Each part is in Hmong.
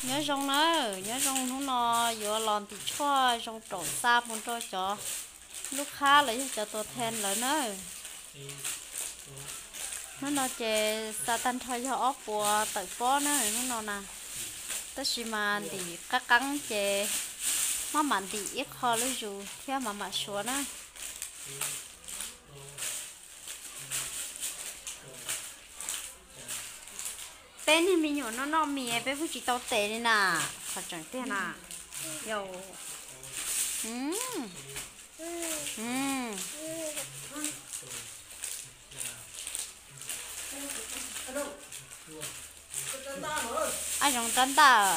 Nyob zoo na, nyob zoo, hnub no yuav los ntim tshuaj zoo raum xa mus rau cov lub qhab los yog cov tuas then lawv na. Hnub no ces xa tag nrho yog ob puas tawm pob na hnub no na. Tab sis mas ntim qab qeeb ces maj mam ntim ib qho lub zus thiab mam mam suav na. Peb niag me nyuam noj noj mis peb kuj tsis tau tes li na, qhov tseem tiag na. Yau. Ab, zoo rab ntaj.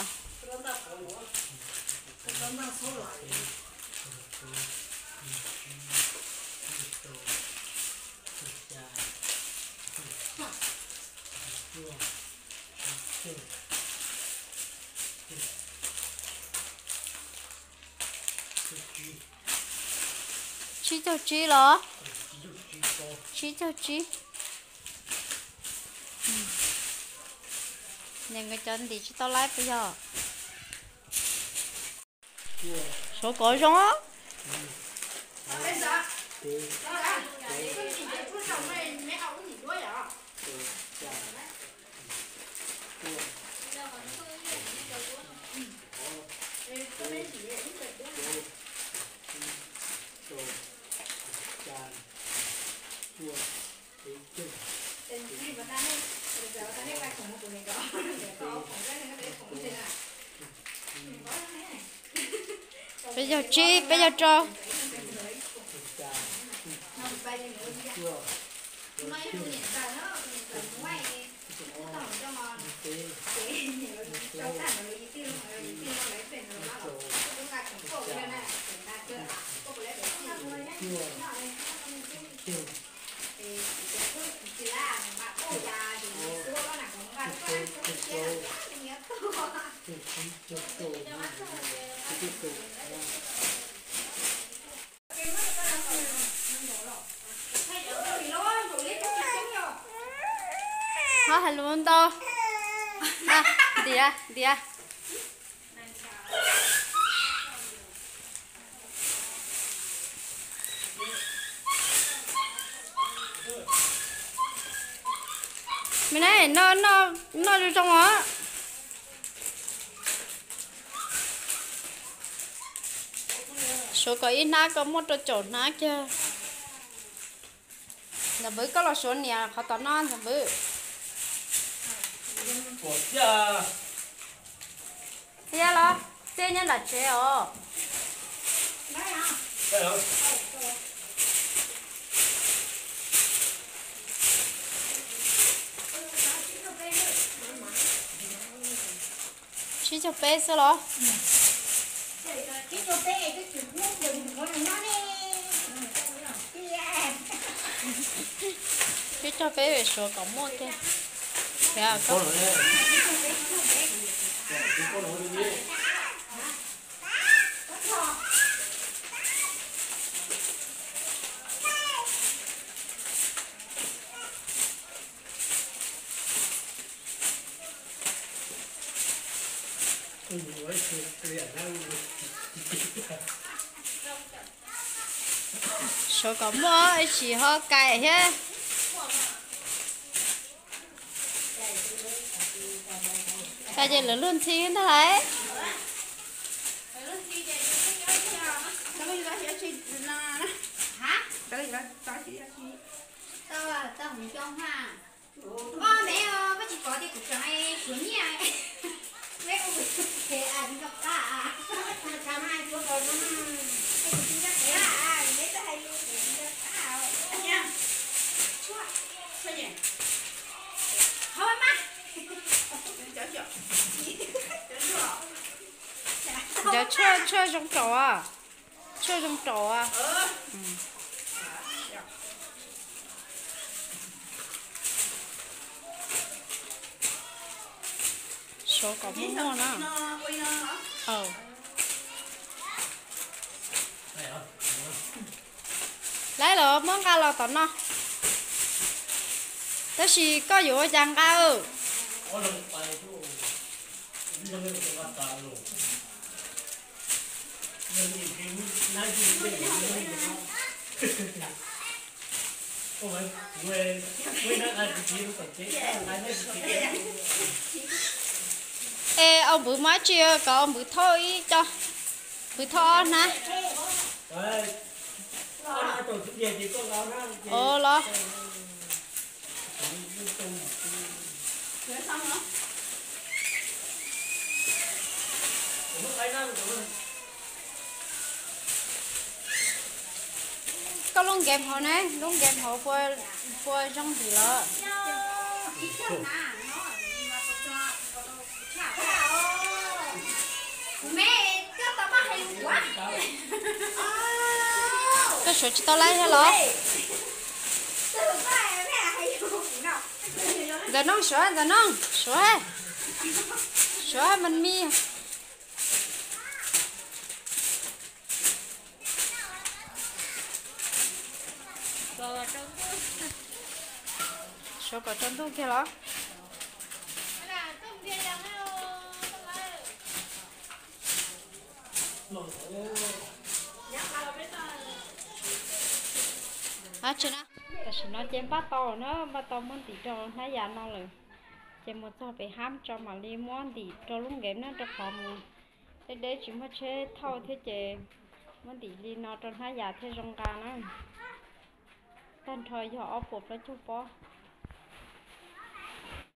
Tsib caug tsib los? Tsib caug tsib. Niam nkawd cov ntim tsis tau laib puas yog? Suav kom zoo. Peb caug tsib, peb caug rau. Ho hais lus ntau. Ntiav, ntiav. Me ne, noj zoo zoo os. Suav kom ib hnab koj muaj rau caum hnab kiag. Ntxawm Npwv, koj los suav niam qhov tom no Ntxawm Npwv. Txiab los? Txiab nyob nram tsev os. Tsib caug peb xwb los? Tsib caug peb, suav kom muaj kiag. Suav kom muaj ib tsis ho kais thiab. Kais ces lawv luag ntxhi ntag lauj. Cov tshuaj, tshuaj zoo raum a. Tshuaj zoo raum a. Suav kom muaj muaj na. Lawv los muab nqa los tom no. Tab sis koj yuav ua cas nqa? Es au npwv mas tsis kom au npwv thauj ib co, npwv thauj ob hnab. Ov los. Koj lub game hauv ne, lub game hauv puas zoo ntim lawm? Koj suav tsis tau laib thiab los? Ntxawm Nooj suav, Ntxawm Nooj suav, suav mas mi. Suav kom tsaus ntuj kiag los? Tam sim no ces npaj tau na, npaj tau muab ntim rau hnab yas no lawm. Ces mus txog pem hab tso mam li muab ntim rau lub game na, rau qhov mus deb deb tsis muaj tsheb thauj thiab ces muab ntim li no rau hnab yas thiaj zoo nqa na. Tag nrho yog ob puas plaub caug pob.